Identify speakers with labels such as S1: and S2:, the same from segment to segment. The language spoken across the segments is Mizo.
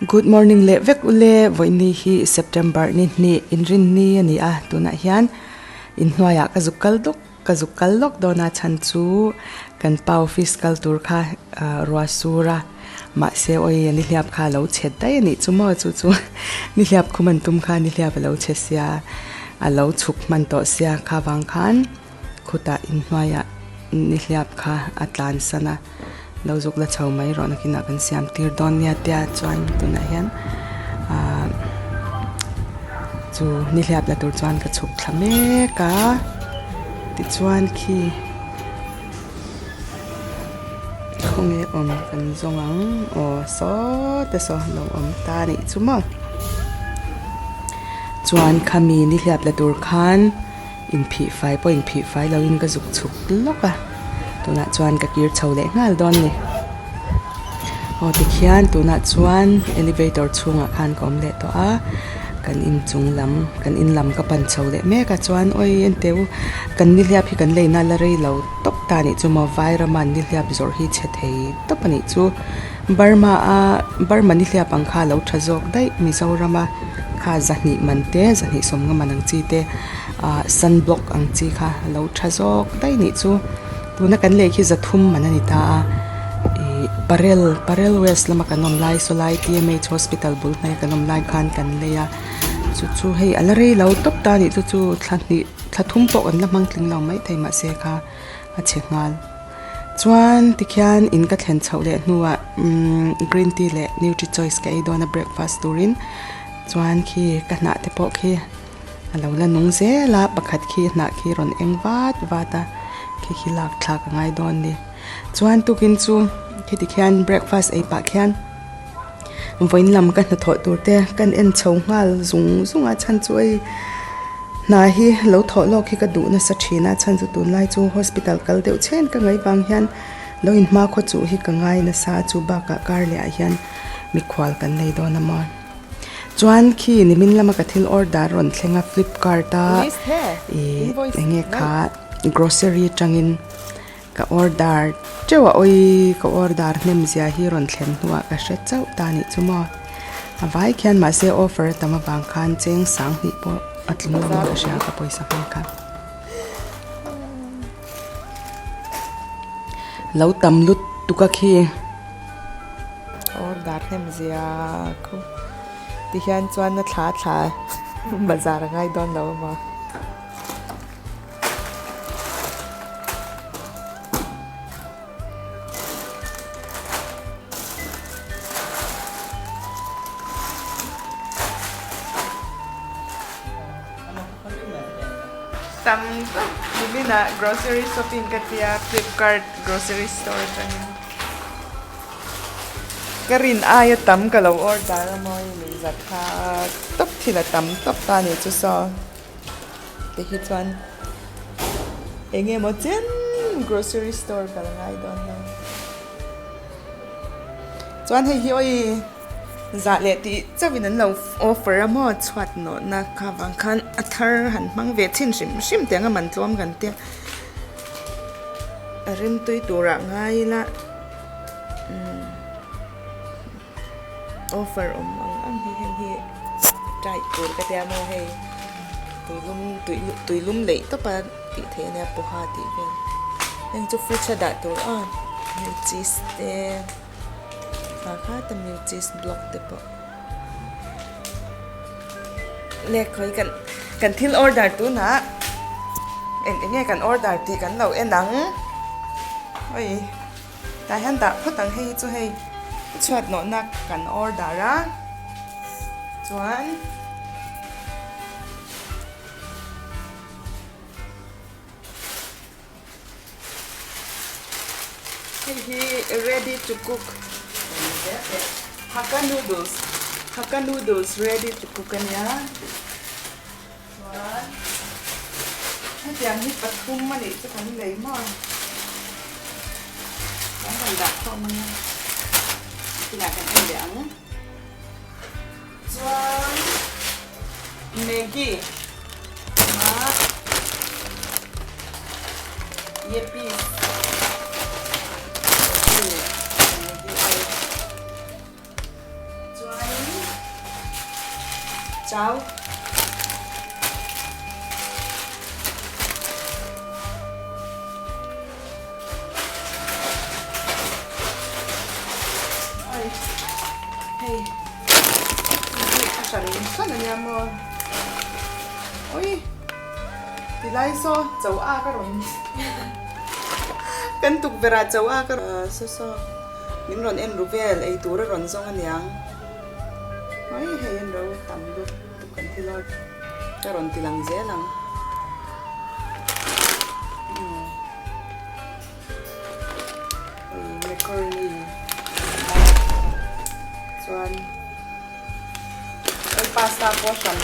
S1: Good morning leh vek ule vawiini hi September ni hnih inrinni a ni a tunah hian inhnuaiah ka zuk kal dawk ka zuk kal lawk dawn a chhan chu kan pa office kal tur kha ah ruah sur a mahse awi nihliap kha a lo chhe daih a nih chu maw chu chu nihliap khum an tum kha nihliap a lo chhe sia a lo chhuk hman tawh sia kha vang khan khutah inhnuaiah nihliap kha a tlan san a. Lo zuk la chho mai rawh nakinah kan siam tir dawn nia tia chuan tunah hian ahh chu nihliap la tur chuan ka chhuk thla mek a tichuan khi khawnge awm kan zawng ang aw saw te saw lo awm ta a nih chu maw chuan khami nihliap la tur khan. Inphih fai pawh inphih fai loin ka zuk chhuk lawk a, tunah chuan ka kir chho leh nghal dawn ni. Aw tikhian tunah chuan elevator chhungah khan ka awm leh tawh a, kan inchung lam kan in lam ka pan chho leh mek a chuan awi enteh u kan nihliap hi kan leina la rei lo tawp ta anih chu maw Vairama nihliap zawrh hi chhe thei tawp anih chu Burma a Burma nihliap ang kha a lo tha zawk daih Mizorama kha zahnih man te zahnih sawmnga man ang chi te ah sunblock ang chi kha a lo tha zawk daih nih chu tuna kan lei khi zathum man a ni ta a ih parel parel west lama kan awm lai saw lai T M H hospital bul hnaia kan awm lai khan kan lei a chu chu hei a la rei lo tawp ta a nih chu chu thla hnih thla thum pawh kan la hmang tling lo maithei mahse kha a chhe nghal. Chuan tikhian in ka thlen chhoh leh hnuah umm green tea leh nutri choice ka ei dawn a breakfast turin chuan khi ka hnah te pawh khi a lo la nung zel a pakhat khi hnah khi rawn eng vat vat a khi khi lak thlak a ngai dawn a ni chuan tukin chu khiti khian breakfast ei pah khian vawiin lam ka hnathawh tur te kan en chho nghal zung zung a chhan chu hei hna hi lo thawh lawk hi ka duh nasa thin a chhan chu tunlai chu hospital kal deuh chhen ka ngaih vang hian lo in hma khaw chuh hi ka ngai nasa a chu bakah kar leh ah hian mikhual kan nei dawn a maw chuan khi nimin lama ka thil order rawn thleng a flipkart a ih enge kha grocery atangin. Ka order teuh a awi ka order hnem zia hi rawn thlen hnuah ka hre chauh ta nih chu maw. A vai khian mahse offer a tam avang khan cheng sang hnih pawh a tling lo in ka hria ka pawisa hman kha. Lo tam lutuk a khi.
S2: Order hnem zia khu tihian chuan a thla thla bazar a ngai dawn lo a maw.
S3: Tam tak niminah grocery shopping ka tia flipkart grocery store atangin ka rin aia tam ka lo order a maw hei nuihzat kha tawp thil a tam tawp ta a nih chu saw. Te hi chuan eng emaw chen grocery store kal ngai dawn lo. Chuan hei hi awi zah leh tih chauhin an lo offer a maw chhuat nawhna kha vang khan a thar han hmang ve chhin hrim hrim teh ang a man tlawm kan tia. A rimtui turah ngai ila umm. Offer awm ang ang hi heng hi type tur ka tia maw hei tuilum tuilum leih tawp a tih theih a nia poha tih vel heng chu fridge a dah tur a milk cheese te kha kha ta milk cheese block te pawh le khawi kan kan thil order tunah eng eng nge kan order tih kan lo en ang oi. Tah hian dah phawt ang hei hi chu hei chhuat nawhna kan order a chuan hei hi ready to cook hakka noodles hakka noodles ready to cook ania Chuan hetiang hi pathum a nih chu kan lei maw kan rawn dah khawm ang a tunah kan en leh ang chuan Maggi ah Yepis Maggi leh Maggi oil chuan.
S1: Chow. Oi hei hi a hran hran ania maw oi tilai saw cho a ka rawn kan tukverh ah cho a ka rawn saw saw min rawn en ru vel ei tur a rawn zawng aniang oi hei an ro tam lutuk kan thil a ka rawn ti lang zel ang. Macaroni chuan hei pasta pawh hran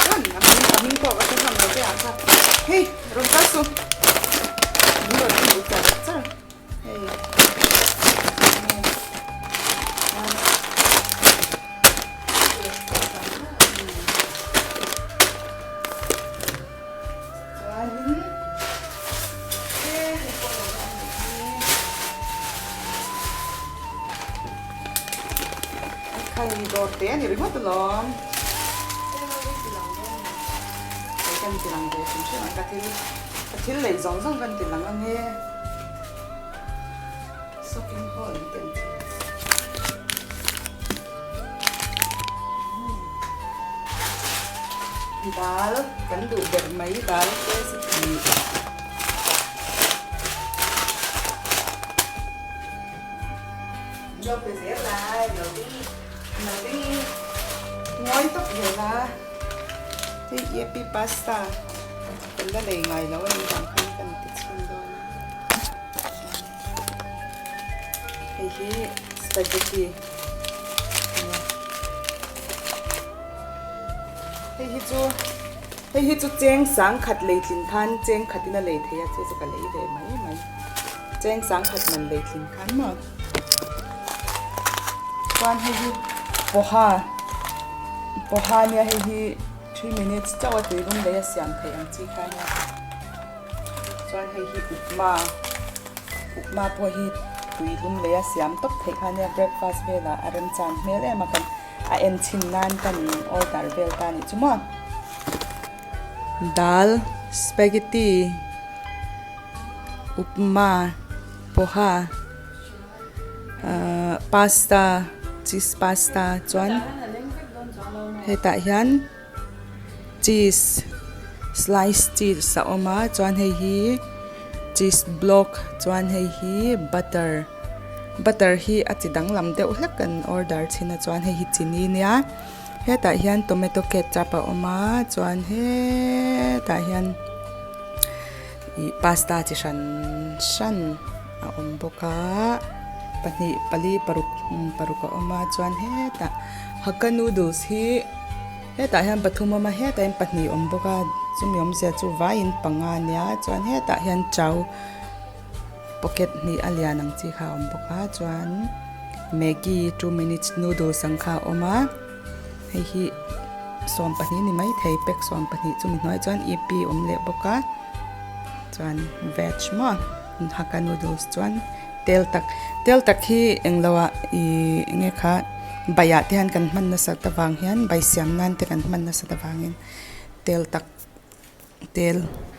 S1: hran a hming a hming pawh ka hre hlawm lo che ah kha hei rawn kal suh min rawn en duh char char hei Chuanin he hei pawh lo la anih hi. An khai dawr te a ni ringawt alawm. Hei kan ti lang ve hrim hrim ang ka thil ka thil lei zawng zawng kan ti lang ange. Shopping hall an ti ang chu. Dal kan duh ber mai dal te si tih. Lo pe zel lai lo ding lo ding ngawi tawp zel a hei epi pasta kan la lei ngai lo a ni vang khan kan ti chhun dawn a. Hei hi spaghetti ania hei hi chu hei hi chu cheng sang khat lei tlin khan cheng khatin a lei thei a chu chu ka lei ve mai mai cheng sang khat man lei tlin khan maw chuan hei hi poha poha ania hei hi three minutes chauh a tui rum lei a siam theih ang chi kha ania. Chuan hei hi upma upma pawh hi tui lum leh a siam tawp theih kha ania breakfast velah a remchan hmel em a kan a en chhin nan kan order vel ta anih chu maw. Dal spaghetti upma poha ahh pasta cheese pasta chuan hetah hian. Cheese slice cheese a awm a chuan hei hi cheese block chuan hei hi butter butter hi a chi danglam deuh hlek kan order thin a chuan hei hi chini nia hetah hian tomato ketchup a awm a chuan hetah hian ih pasta chi hran hran a awm bawk a pahnih pali paruk paruk a awm a chuan hetah hakka noodles hi. Hetah hian pathum awm a hetah hian pahnih awm bawk a chumi awmzia chu vaiin panga a nia chuan hetah hian chau pocket hnih a lian ang chi kha a awm bawk a chuan maggi two minutes noodles ang kha a awm a hei hi sawmpahnih a ni maithei pack sawmpahnih chumi hnuaiah chuan e p awm leh bawk a chuan veg maw hakka noodles chuan. Tel tak tel tak hi englo ah ih enge kha bai ah te hian kan hman nasat avang hian bai siam nan te kan hman nasat avangin tel tak tel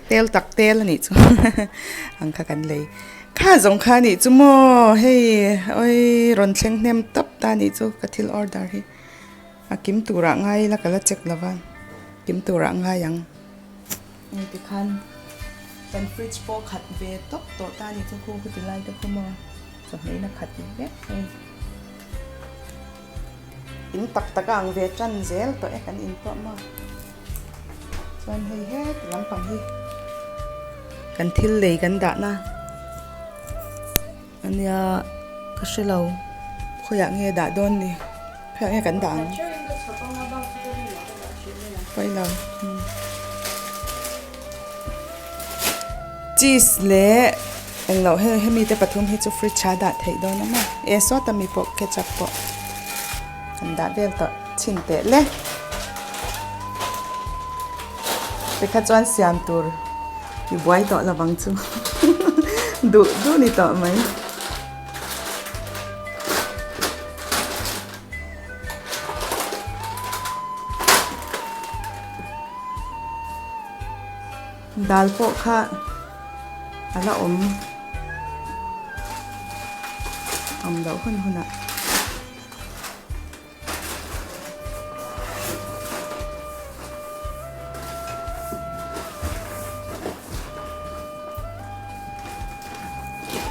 S1: tel tak tel a nih chu ang kha kan lei kha zawng kha a nih chu maw hei awii rawn thleng hnem tawp ta a nih chu ka thil order hi a kim turah ngai ila ka la check lova kim turah ngai ang. Hei tikhan kan fridge pawh khat ve tawp tawh ta a ni chu khu khu ti lai te khu maw chawhmeh na khat vek hei in tak tak a ang ve tan zel tawh e kan in pawh maw chuan hei heti lampang hi kan thil lei kan dah na ania ka hre lo khawiah nge dah dawn ni khawiah nge kan dah ang pawi lo cheese leh englo hei hemi te pathum hi chu fridge ah dah theih dawn a maw e sawta mi pawh ketchup pawh kan dah vel tawh chhin teh le tikha chuan siam tur. I buai tawh lo vang chu duh duh ni tawh mai.
S3: Dal pawh kha a la awm awm loh hun hunah.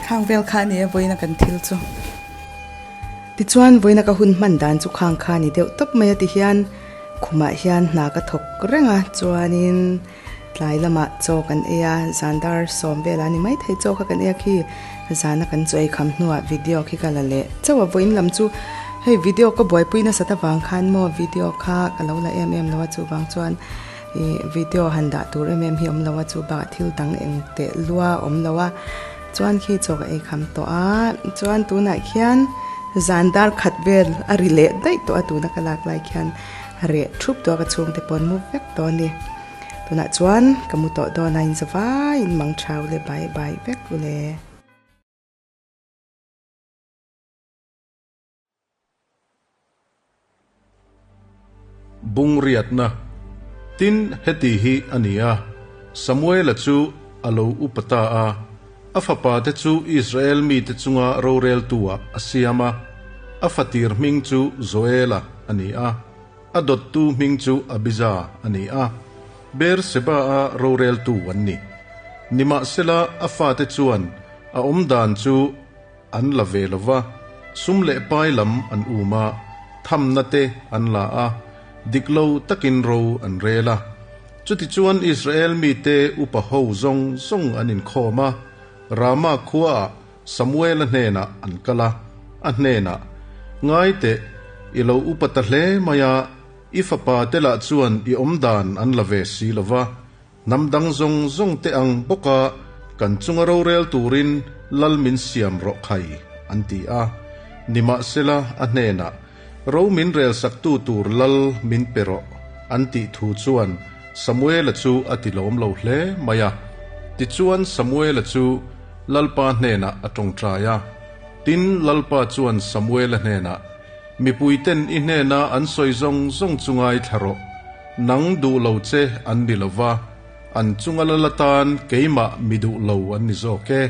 S3: Khang vel kha a ni a vawiin a kan thil chu.
S1: Tichuan vawiin a ka hun hman dan chu khang kha a ni deuh tawp mai a tihian khumah hian hna ka thawk reng a chuanin Tlai lamah chaw kan ei a, zan dar sawm velah a ni maithei chaw kha kan ei a khi zana kan chaw ei kham hnuah video khi ka la leh chauh a, vawiin lam chu hei video ka buaipui nasat avang khan maw video kha ka lo la em em lo a chuvang chuan ih video han dah tur em em hi a awm lo a chu bakah thil dang eng teh lua a awm lo a chuan khi chaw ka ei kham tawh a chuan tunah khian zan dar khat vel a ri leh daih tawh a tuna ka lak lai khian reh thup tawh a ka chhungte pawh an mu vek tawh a ni. Tunah chuan ka mu tawh dawn a, inzavaiin mang thau le bai bai vek u le.
S4: Bungriatna, Tin, heti hi a ni a, Samuela chu a lo upa ta a, a fapate chu Israel mite chunga roreltu-ah a siam a, a fatir hming chu Joela a ni a. A dawttu hming chu Abija a ni a, Beer-seba-a roreltu an ni. Nimahsela, a fate chuan a awm dan chu an la ve lo va, sum leh pai lam an um a, thamna te an la a, dik lo takin ro an rel a. Chutichuan Israel mite upa ho zawng zawng an inkhawm a, Rama khuaah Samuela hnenah an kal a, a hnenah, Ngai teh, i lo upa ta hle mai a, i fapa te lah chuan i awm dan an la ve si lo va, hnam dang zawng zawng te ang bawka kan chunga rorel turin lal min siam rawh khai, an ti a. Nimahsela, a hnenah, Ro min relsaktu tur lal min pe rawh, an tih thu chuan Samuela chu a ti lawm lo hle mai a. Tichuan Samuela chu Lalpa hnenah a tawngtai a. Tin, Lalpa chuan Samuela hnenah, Mipuiten i hnena an sawi zawng zawng chu ngaithla rawh. Nang duh lo che an ni lo va, an chunga lal atan keimah mi duh lo an ni zawk e.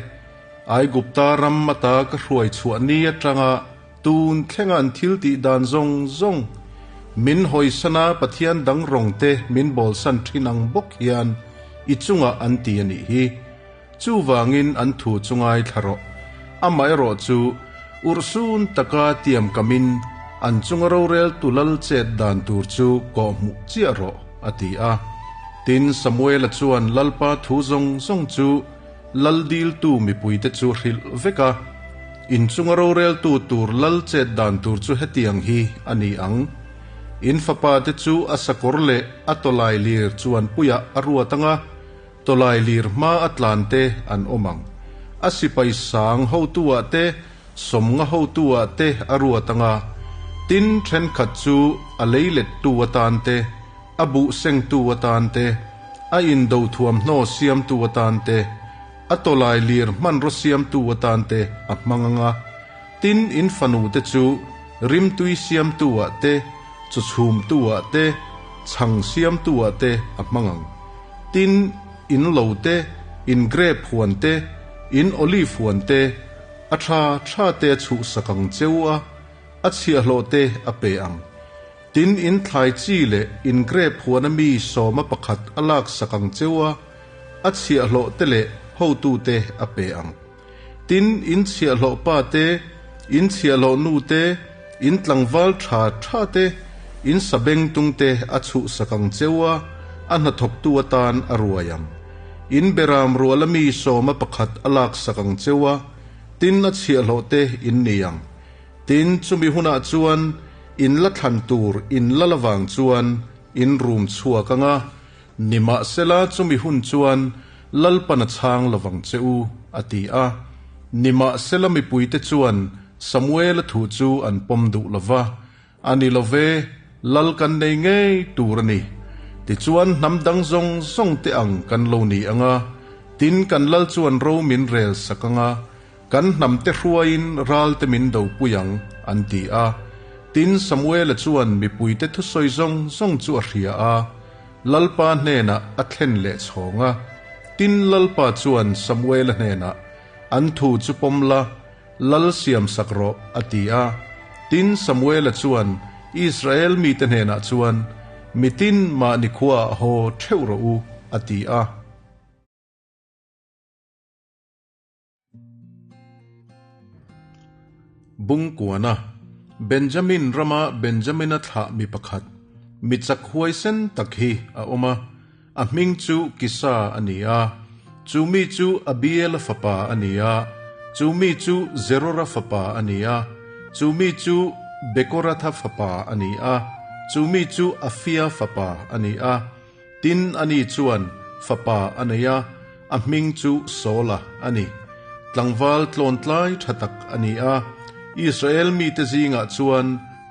S4: Aigupta ram ata ka hruai chhuah ni atanga Tun thlenga an thil tih dan zawng zawng, min hawisana Pathian dang rawng te min bawlsan thin ang bawk hian i chungah an ti a nih hi. Chuvangin an thu chu ngaithla rawh. Amaherawh chu, urhsun taka tiam kamin an chunga rorel tu lal chet dan tur chu kawhhmuh chiah rawh, a ti a. Tin, Samuela chuan Lalpa thu zawng zawng chu Lal diltu mipuite chu hrilh vek a, inchunga roreltu tur lal chet dan tur chu hetiang hi a ni ang. In fapate chu a sakawr leh a tawlai lir chuanpuiah a ruat ang a, tawlai lir hma a tlante an awm ang. A sipai sang hotu-ah te, sawmnga hotu-ah te a ruat ang a, tin thenkhat chu a leilettu atan te, a buh sengtu atan te, a indo thuamhnaw siamtu atan te, a tawlai lir hmanraw siamtu atan te a hmang ang a. Tin, in fanute chu rimtui siamtu-ah te, chawchhumtu-ah te, chhang siamtu-ah te a hmang ang. Tin, in lo te, in grep huan te, in olive huan te, a tha tha te a chhuhsak ang che u a, a chhiahhlawh te a pe ang. Tin, in thlai chi leh in grep huana mi sawma pakhat a laksak ang cheu a, a chhiahhlawh te leh hotute a pe ang. Tin, in chhiahhlawh pa te, in chhiahhlawh nu te, in tlangval tha tha te, in sabengtung te a chhuhsak ang cheu a, a hnathawktu atan a ruai ang. In beram ruala mi sawma pakhat a laksak ang cheu a, tin a chhiahhlawh te in ni ang. Tin, chumi hunah chuan in la thlan tur in la la vang chuan in rum chhuak ang a, nimahsela chumi hun chuan Lalpan a chhang lo vang che u, a ti a. Nimahsela mipuite chuan Samuela thu chu an pawm duh lo va, A ni lo ve, Lal kan nei ngei tur a ni. Tichuan hnam dang zawng zawng te ang kan lo ni ang a, tin kan Lal chuan ro min rel sak ang a, Kan hnamte hruaiin ralte min dopui ang, an ti a. Tin, Samuela chuan mipuite thusawi zawng zawng chu a hria a, Lalpa hnenah a thlen leh chhawng a. Tin, Lalpa chuan Samuela hnenah, An thu chu pawm la, Lal siam sak rawh, a ti a. Tin, Samuela chuan Israel mite hnenah chuan, Mitin mahni khuaah haw theuh rawh u, a ti a. Bungkuana, Benjamin rama Benjamina thlah mi pakhat, mi chak huaisen tak hi a awm a, a hming chu Kisa a ni a, chu mi chu Abiela fapa a ni a, chu mi chu Zerora fapa a ni a, chu mi chu Bekoratha fapa a ni a, chu mi chu Afia fapa a ni a. Tin, ani chuan fapa a nei a, a hming chu Saula a ni. Tlangval tlawntlai tha tak a ni a, Israel mite zingah chuan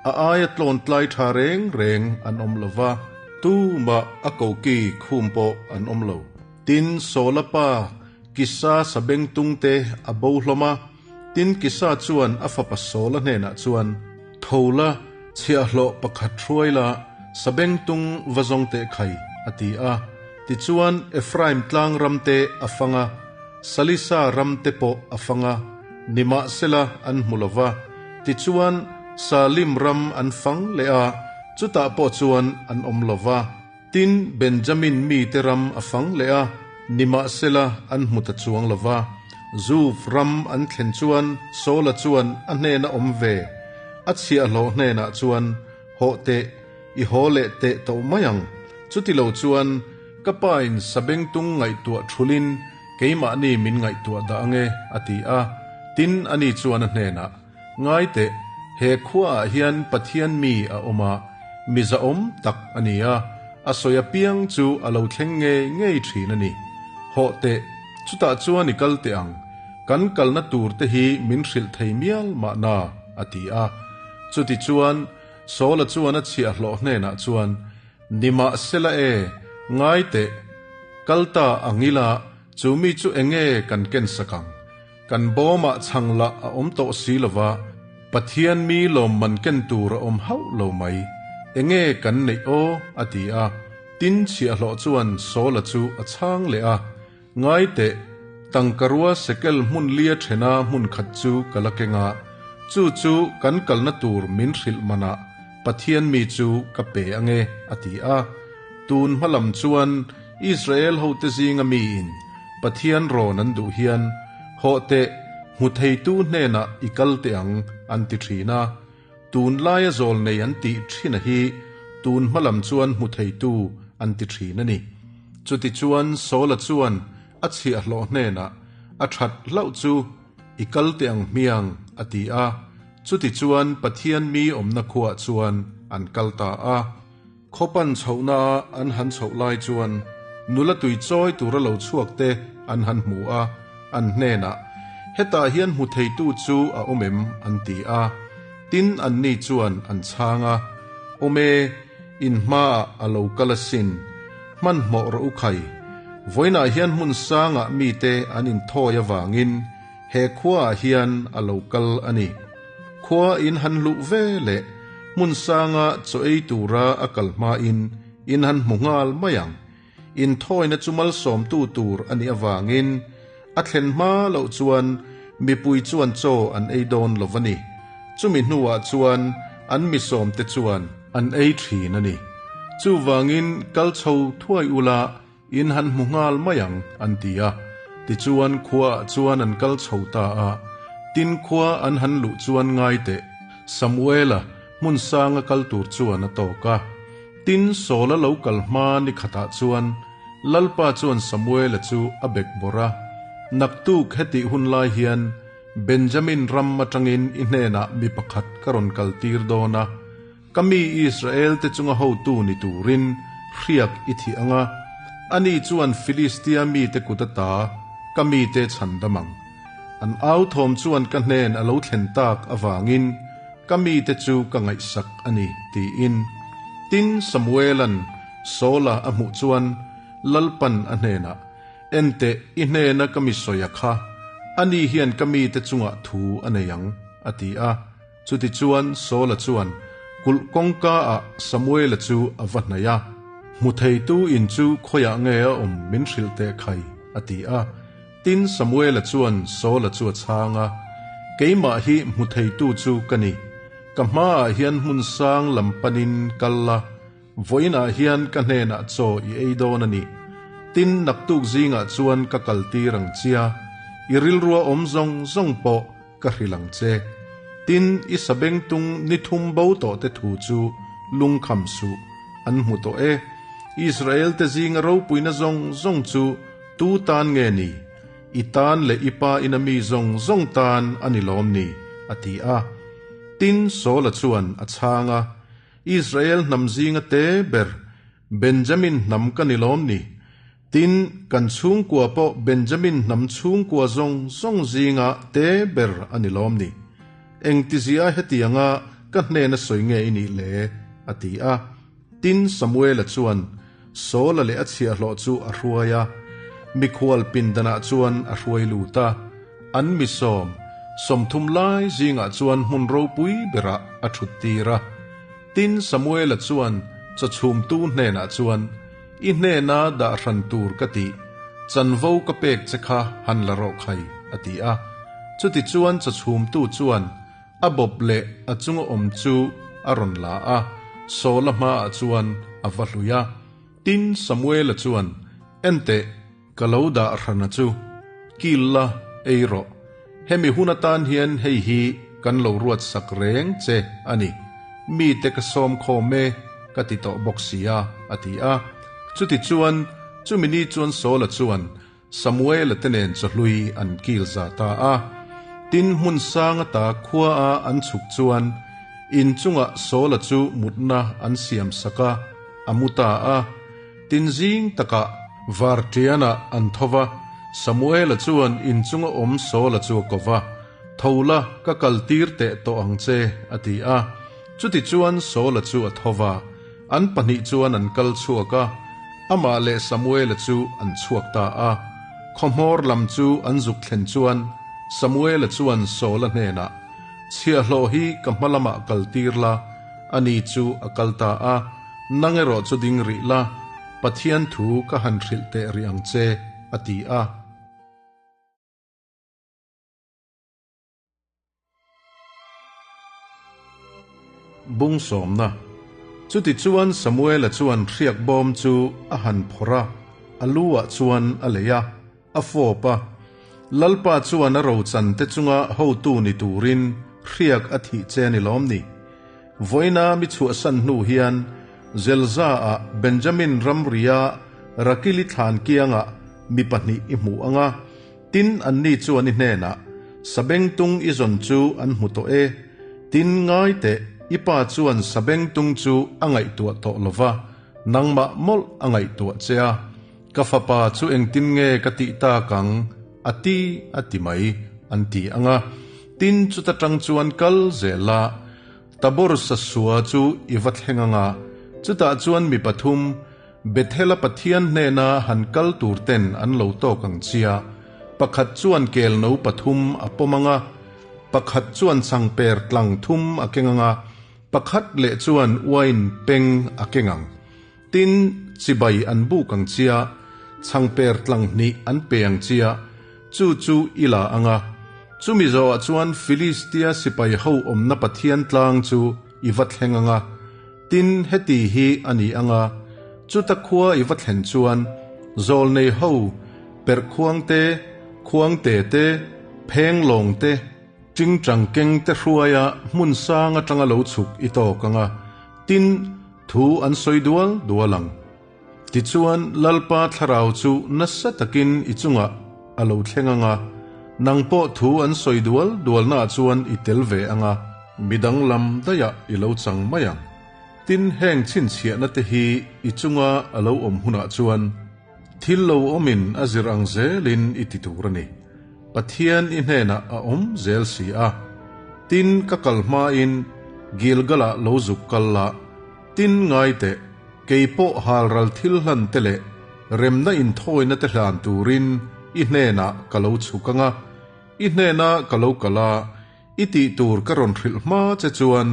S4: a aia tlawntlai tha reng reng an awm lo va, tumah a koki khum pawh an awm lo. Tin, Saula pa Kisa sabengtungte a bo hlawm a, tin Kisa chuan a fapa Saula hnenah chuan, Tho la, chhiahhlawh pakhat hruai la, sabengtung va zawng teh khai, a ti a. Tichuan, Ephraim tlang ram te a fang a, Salisa ram te pawh a fang a, nimahsela an hmu lo va. Tichuan, Salim ram an fang leh a, chutah pawh chuan an awm lo va. Tin, Benjamin mite ram a fang leh a, nimahsela an hmu ta chuang lo va. Zuf ram an thlen chuan Saula chuan a hnena awm ve a chhiahhlawh hnenah chuan, Hawh teh, i haw leh teh tawh mai ang. Chuti lo chuan ka pain sabengtung ngaihtuah thulin keimahni min ngaihtuah dah ange, a ti a. Tin, ani chuan a hnenah, Ngai teh, he khuaah hian Pathian mi a awm a, mi zahawm tak a ni a, a sawi apiang chu a lo thleng ngei ngei thin a ni. Hawh teh, chutah chuan i kal teh ang, kan kalna tur te hi min hrilh thei mial mahna, a ti a. Chutichuan, Saula chuan a chhiahhlawh hnenah chuan, Nimahsela e, ngai teh, kal ta ang ila, chu mi chu enge kan kensak ang? Kan bawmah chhang lah a awm tawh si lova, Pathian mi lawmman ken tur a awm hauh lo mai. Enge kan neih aw? a ti a. Tin chhiahhlawh chuan Saula chu a chhang leh a, Ngai teh, tangkarua sekel hmun lia thena hmun khat chu ka la keng a, chu chu kan kalna tur min hrilh manah Pathian mi chu ka pe ange, a ti a. Tun hma lam chuan Israel hote zinga miin Pathian rawn an duh hian, Hawh teh, hmu theitu hnenah i kal teh ang, an ti thin a. Tun laia zawl nei an tih thina hi tun hma lam chuan hmu theitu an ti thin a ni. Chutichuan Saula chuan a chhiahhlawh hnenah, A that hlauh chu i kal teh ang hmiang, a ti a. Chutichuan Pathian mi awmna khuaah chuan an kal ta a. Khawpan chhohna an han chhoh lai chuan nula tui chawi tura lo chhuak te an han hmu a, an hnenah, Hetah hian hmu theitu chu a awm em? an ti a. Tin, anni chuan an chhang a, Awm e, in hmaah a lo kal asin. Hmanhmawh rawh u khai. Vawiinah hian hmun sangah mite an inthawi avangin he khuaah hian a lo kal a ni. Khua in han luh ve leh hmun sanga chaw ei tura a kal hmain in han hmu nghal mai ang. Inthawina chu malsawmtu tur a nih avangin a thlen hma loh chuan mipui chuan chaw an ei dawn lo va ni. Chumi hnuah chuan an misawmte chuan an ei thin a ni. Chuvangin kal chho thuai ula In han hmu nghal mai ang, an ti a. Tichuan khuaah chuan an kal chho ta a. Tin khua an han luh chuan ngai teh, Samuela hmun sanga kal tur chuan a tawk a. Tin Saula lo kal hma ni khatah chuan Lalpa chuan Samuela chu a bek bawrh a, Naktuk hetih hun lai hian Benjamin ram atangin i hnenah mi pakhat ka rawn kaltir dawn a, Ka mi Israel te chunga hotu ni turin hriak i thih ang a, ani chuan Filistia mite kut ata ka mite chhan dam ang. An au thawm chuan ka hnen a lo thlen tak avangin ka mite chu ka ngaihsak a ni, tiin. Tin, Samuela'n Saula a hmuh chuan Lalpan a hnenah, Enteh, i hnena ka mi sawi a kha, ani hian ka mite chungah thu a nei ang, a ti a. Chutichuan Saula chuan kulh kawngka ah Samuela chu a va hnaih a, Hmu theitu in chu khawiah nge a awm min hrilh teh khai? a ti a. Tin, Samuela chuan Saula chu a chhang a, Keimah hi hmu theitu chu ka ni. Ka hmaah hian hmun sang lam panin kal la, vawiinah hian ka hnenah chaw i ei dawn a ni. Tin, naktuk zingah chuan ka kaltir ang chia, i rilrua awm zawng zawng pawh ka hrilh ang che. Tin, i sabengtung ni thum bo tawhte thu chu lungkham suh, an hmu tawh e. Israelte zinga ropuina zawng zawng chu tu tan nge ni? I tan leh i pa ina mi zawng zawng tan a ni lawm ni? a ti a. Tin, Saula chuan a chhang a, Israel hnam zinga te ber, Benjamin hnam ka ni lawm ni? Tin, kan chhungkua pawh Benjamin hnam chhungkua zawng zawng zinga te ber a ni lawm ni? Engtizia hetianga ka hnena sawi nge i nih le? a ti a. Tin, Samuela chuan Saula leh a chhiahhlawh chu a hruai a, mikhual pindanah chuan a hruai lut a. An mi sawm, 30 lai zingah chuan hmun ropui berah a thuttir a. Tin, Samuela chuan chawchhumtu hnenah chuan, I hnena dah hran tur ka tih, chanvo ka pek che kha han la rawh khai, a ti a. Chutichuan chawchhumtu chuan a bawp leh a chunga awm chu a rawn la a, Saula hmaah chuan a va hlui a. Tin, Samuela chuan, Enteh, ka lo dah hrana chu, kil la, ei rawh. Hemi hun atan hian hei hi kan lo ruat sak reng che a ni. Mite ka sawm khawm e, ka ti tawh bawk si a, a ti a. Chutichuan, chumi ni chuan Saula chuan Samuela te nen chawhlui an kil za ta a. Tin, hmun sang ata khua a an chhuk chuan in chungah Saula chu mutna an siam sak a, a mu ta a. Tin zing takah Varṭianah an tho va, Samuela chuan in chunga awm Saula chu a ko va, Tho la, ka kaltir teh tawh ang che, a ti a. Chutichuan Saula chu a tho va, an pahnih chuan an kal chhuak a, amah leh Samuela chu an chhuak ta a. Khawhmawr lam chu an zuk thlen chuan Samuela chuan Saula hnenah, Chhiahhlawh hi ka hma lamah kaltir la, ani chu a kal ta a. Nang erawh chu ding rih la, Pathian thu ka han hrilh teh rih ang che, a ti a. Bung sawmna. Chutichuan Samuela chuan hriak bawm chu a han phawrh a, a lu ah chuan a lei a, a fawp a. Lalpa chuan a rochan te chunga hotu ni turin hriak a thih che a ni lawm ni? Vawiina mi chhuahsan hnu hian Zelza-ah Benjamin ramria Rakili thlan kiangah mi pahnih i hmu ang a, tin anni chuan i hnenah, Sabengtung i zawn chu an hmu tawh e. Tin, ngai teh, i pa chuan sabengtung chu a ngaihtuah tawh lo va, nangmah mawlh a ngaihtuah che a. Ka fapa chu engtin nge ka tih tak ang? A ti a ti mai, an ti ang a. Tin, chuta tang chuan kal zel a, Tabor sasua chu i va thleng ang a, chutah chuan mi pathum, Bethela Pathian hnena han kal tur ten an lo tawk ang chia, pakhat chuan kel no pathum a pawm ang a, pakhat chuan changper tlang thum a keng ang a, pakhat leh chuan uain peng a keng ang. Tin, chibai an buk ang chia, changper tlang hnih an pe ang chia, chu chu i la ang a. Chumi zawhah chuan Filistia sipai ho awmna Pathian tlang chu i va thleng ang a. Tin, heti hi a ni ang a, chuta khua i va thlen chuan zawlnei ho perh khuang te, khuang te te, pheng lawng te, tingtang keng te hruaia hmun sang atanga lo chhuk i tawk ang a. Tin, Thu an sawi dual dual ang. Tichuan, Lalpa thlarau chu nasa takin i chungah a lo thleng ang a, nang pawh thu an sawi dual dualnaah chuan i tel ve ang a, midang lam daihah i lo chang mai ang. Tin, heng chhinchhiahna te hi i chunga a lo awm hunah chuan thil lo awmin a zir ang zelin i ti tur a ni. Pathian i hnenah a awm zel si a. Tin, ka kal hmain Gilgal-ah lo zuk kal la, tin ngai teh, kei pawh halral thil hlan te leh remna inthawina te hlan turin i hnenah ka lo chhuk ang a, i hnena ka lo kal a, i tih tur ka rawn hrilh hma che chuan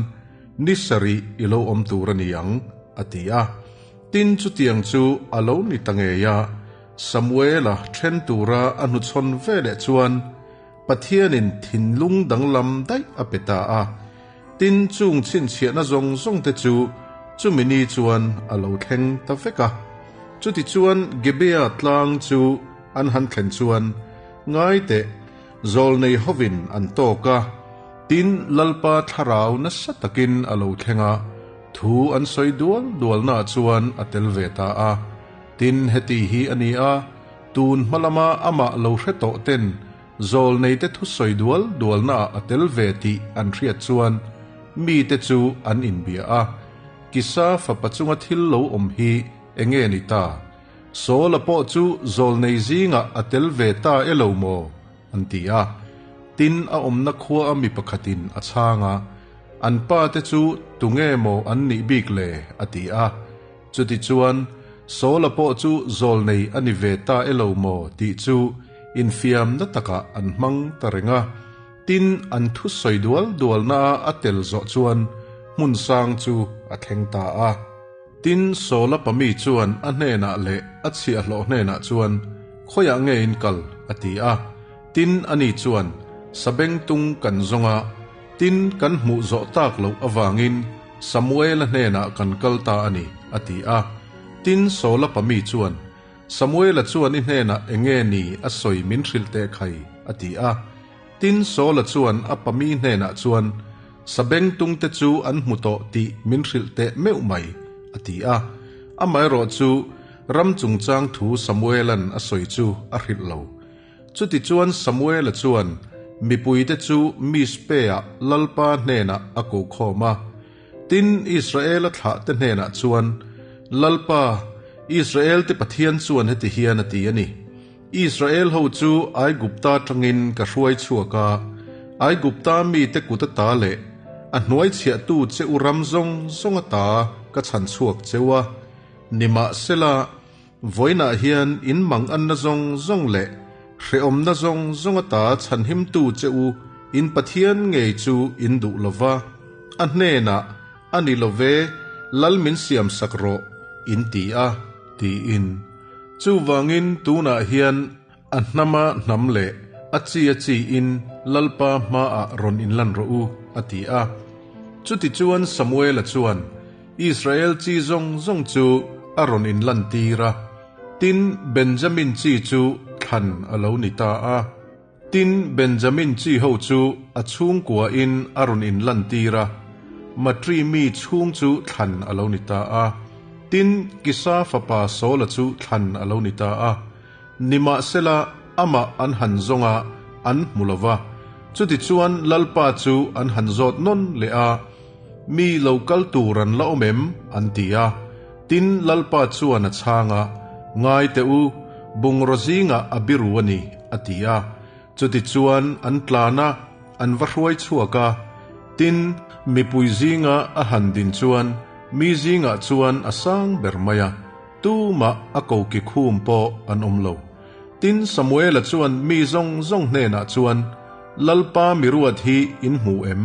S4: ni sarih i lo awm tur a ni ang, a ti a. Tin, chutiang chu a lo ni ta ngei a. Samuela then tura a hnuchhawn veleh chuan Pathianin thinlung danglam daih a pe ta a. Tin, chung chhinchhiahna zawng zawng te chu chumi ni chuan a lo thleng ta vek a. Chutichuan Gibea tlang chu an han thlen chuan ngai teh zawlnei hovin an tawk a. Tin, Lalpa thlarau nasa takin a lo thleng a, thu an sawi dual dualnaah chuan a tel ve ta a. Tin, heti hi a ni a, tun hma lama amah lo hre tawh ten zawlneite thu sawi dual dualnaah a tel ve tih an hriat chuan mite chu an inbia a, Kisa fapa chunga thil lo awm hi enge ni ta? Saula pawh chu zawlnei zingah a tel ve ta e lo maw? an ti a. Tin, a awmna khua a mi pakhatin a chhang a, An pa te chu tunge maw an nih bik le? a ti a. Chutichuan, Saula pawh chu zawlnei a ni ve ta e lo maw tih chu infiamna takah an hmang ta reng a. Tin, an thu sawi dual dualna a tel zawh chuan hmun sang chu a thleng ta a. Tin, Saula pami chuan a hnenah leh a chhiahhlawh hnenah chuan, Khawiah nge in kal? a ti a. Tin, ani chuan, Sabengtung kan zawng a, tin, kan hmuh zawh tak loh avangin Samuela hnenah kan kal ta a ni, a ti a. Tin, Saula pami chuan, Samuela chuan i hnenah eng nge ni a sawi min hrilh teh khai? a ti a. Tin, Saula chuan a pami hnenah chuan, Sabengtungte chu an hmu tawh tih min hrilh teh meuh mai, a ti a. Amaherawh chu, ram chungchang thu Samuela'n a sawi chu a hrilh lo. Chutichuan Samuela chuan mipuite chu Mizpe-ah Lalpa hnenah a ko khawm a. Tin, Israela thlahte hnenah chuan, Lalpa, Israelte Pathian chuan heti hian a ti a ni, Israel ho chu Aigupta atangin ka hruai chhuak a, Aigupta mite kut ata leh a hnuai chhiahtu che u ram zawng zawng ata ka chhan chhuak cheu a. Nimahsela, vawiinah hian in mang anna zawng zawng leh hrehawmna zawng zawng ata chhanhimtu che u in Pathian ngei chu in duh lo va, a hnenah, A ni lo ve, Lal min siamsak rawh, in ti a, tiin. Chuvangin tunah hian a hnama hnam leh a chi a chiin Lalpa hmaah rawn inlan rawh u, a ti a. Chutichuan Samuela chuan Israel chi zawng zawng chu a rawn inlantir a, tin, Benjamin chi chu thlan a lo ni ta a. Tin, Benjamin chi ho chu a chhungkuain a rawn inlantir a, Matri mi chhung chu thlan a lo ni ta a. Tin, Kisa fapa Saula chu thlan a lo ni ta a. Nimahsela, amah an han zawng a, an hmu lo va. Chutichuan Lalpa chu an han zawt nawn leh a, Mi lo kal tur an la awm em? an ti a. Tin, Lalpa chuan a chhang a, Ngai teh u, bungraw zingah a biru a ni, a ti a. Chutichuan an tlan a, an va hruai chhuak a. Tin, mipui zinga a han din chuan mi zingah chuan a sang ber mai a, tumah a koki khum pawh an awm lo. Tin, Samuela chuan mi zawng zawng hnenah chuan, Lalpa miruat hi in hmu em?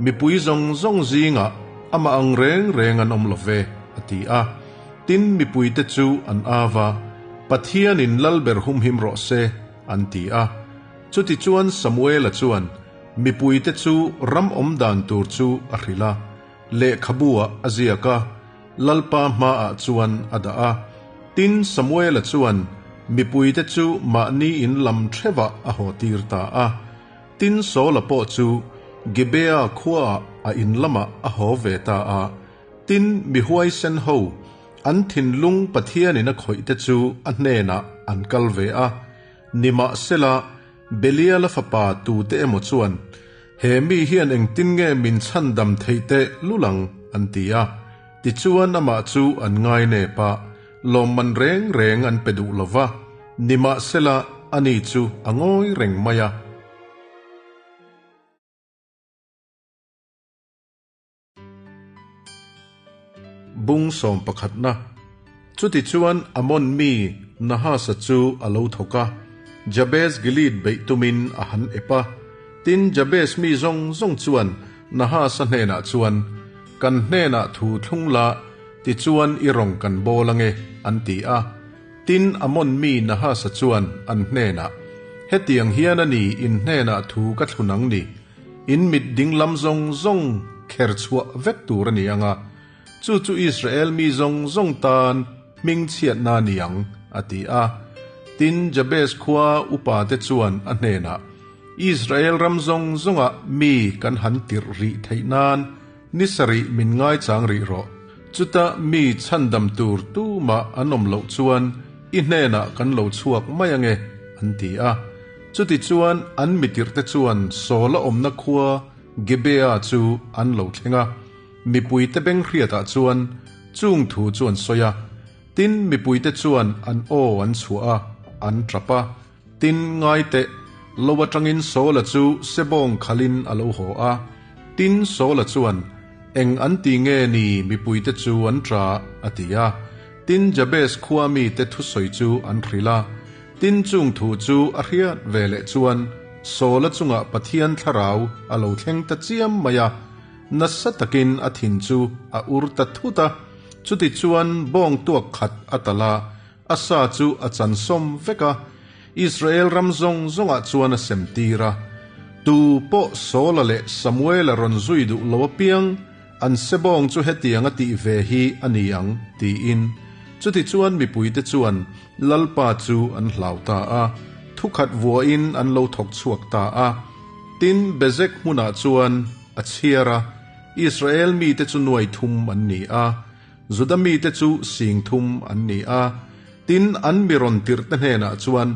S4: Mipui zawng zawng zingah amah ang reng reng an awm lo ve, a ti a. Tin, mipuite chu an av a, Pathianin lalber humhim rawh se, an ti a. Chutichuan Samuela chuan mipuite chu ram awm dan tur chu a hrilh a, lehkhabu-ah a ziak a, Lalpa hmaah chuan a dah a. Tin, Samuela chuan mipuite chu mahni in lam theuhah a hawtir ta a. Tin, Saula pawh chu Gibea khuaah a in lamah a haw ve ta a. Tin, mi huaisen ho, an thinlung Pathianin a khawih te chu a hnenah an kal ve a. Nimahsela, Beliala fapa tute emaw chuan, He mi hian engtin nge min chhandam theih teh lul ang? an ti a. Tichuan amah chu an ngai nep a, lawmman reng reng an pe duh lo va. Nimahsela, ani chu a ngawi reng mai a. Bung sawm pakhatna. Chutichuan Ammon mi Nahasa chu a lo thawk a, Jabes Gilead beih tumin a han ep a. Tin, Jabes mi zawng zawng chuan Nahasa hnenah chuan, Kan hnenah thu thlung la, tichuan i rawng kan bawl ange, an ti a. Tin, Amon mi Nahasa chuan an hnenah, Hetiang hian a ni in hnenah thu ka thlun ang ni, in mit dinglam zawng zawng kher chhuah vek tur a ni ang a, chu chu Israel mi zawng zawng tan hmingchhiatna a ni ang, a ti a. Tin, Jabes khua upate chuan a hnenah, Israel ram zawng zawngah mi kan han tirh rih theih nan Ni sarih min ngaichang rih rawh. Chuta mi chhandam tur tumah an awm loh chuan i hnenah kan lo chhuak mai ange, an ti a. Chutichuan an mitirhte chuan Saula awmna khua Gibeah chu an lo thleng a. Mipuite benghriatah chuan chung thu chu an sawi a. Tin, mipuite chuan an aw an chhuah a, an tap a. Tin, ngai teh, lo atangin Saula chu sebawng khalin a lo haw a. Tin, Saula chuan, Eng an ti nge ni mipuite chu an ṭa? a ti a. Tin, Jabes khua mite thusawi chu an hrilh a. Tin, chung thu chu a hriat ve leh chuan Saula chungah Pathian thlarau a lo thleng ta chiam mai a. Nasa takin a thin chu a ur ta thut a. Chutichuan bawng tuak khat a talh a, A sa chu a chan sawm vek a, Israel ram zawng zawngah chuan a sem tir a. Tu pawh Saula leh Samuela rawn zui duh lo apiang, an sebawng chu hetiang a tih ve hi a ni ang, tiin. Chutichuan mipuite chuan Lalpa chu an hlau ta a, thukhat vuahin an lo thawk chhuak ta a. Tin, Bezek hmunah chuan a chhiar a, Israel mite chu nuai thum an ni a. Juda mite chu sing thum an ni a, tin an mi rawn tirhte hnenah chuan,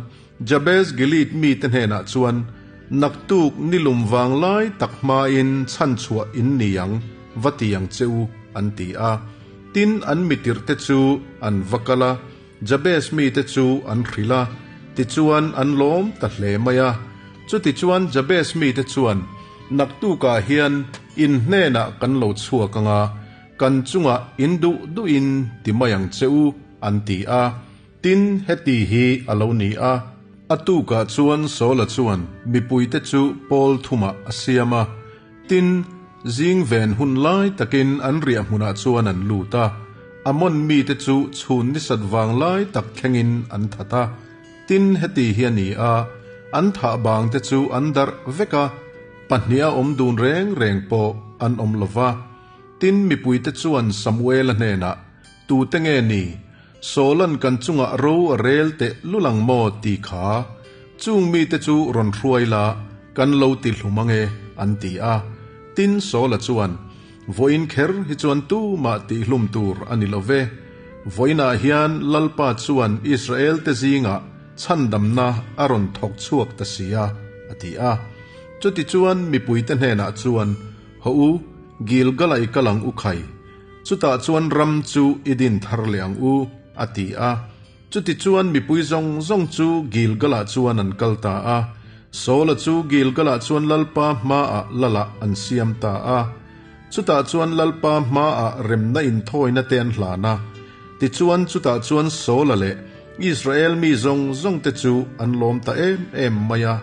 S4: Jabez Gilead mite hnenah chuan, Naktuk ni lum vang lai tak hmain chhanchhuah in ni ang, va ti ang che u, an ti a. Tin an mi tirhte chu an va kal a, Jabez mite chu an hrilh a, tichuan an lawm ta hle mai a. Chutichuan Jabez mite chuan, Naktukah hian in hnenah kan lo chhuak ang a, Kan chungah in duh duhin ti mai ang che u, an ti a. Tin, heti hi a lo ni a. A tukah chuan Saula chuan mipuite chu pawl thumah a siam a. Tin, zing ven hun lai takin an riah hmunah chuan an lut a. Amon mite chu chhun nisat vang lai tak thlengin an that a. Tin, heti hi a ni a, an thah bangte chu an darh vek a, pahniha awm dun reng reng pawh an awm lo va. Tin, mipuite chuan Samuela hnenah, Tute nge ni? Saula'n kan chungah ro a rel teh lul ang maw? ti kha. Chung mite chu rawn hruai la, kan lo ti hlum ang e, an ti a. Tin, Saula chuan, Vawiin kher hi chuan tumah tihhlum tur a ni lo ve. Vawiinah hian Lalpa chuan Israelte zingah chhandamna a rawn thawk chhuak ta si a, a ti a. Chutichuan mipuite hnenah chuan, Haw u, Gilgal-ah i kal ang u khai, chutah chuan ram chu i din thar leh ang u, a ti a. Chutichuan mipui zawng zawng chu Gilgal-ah chuan an kal ta a. Saula chu Gilgal-ah chuan Lalpa hmaah lalah an siam ta a. Chutah chuan Lalpa hmaah remna inthawina te an hlan a. Tichuan chutah chuan Saula leh Israel mi zawng zawngte chu an lawm ta em em mai a.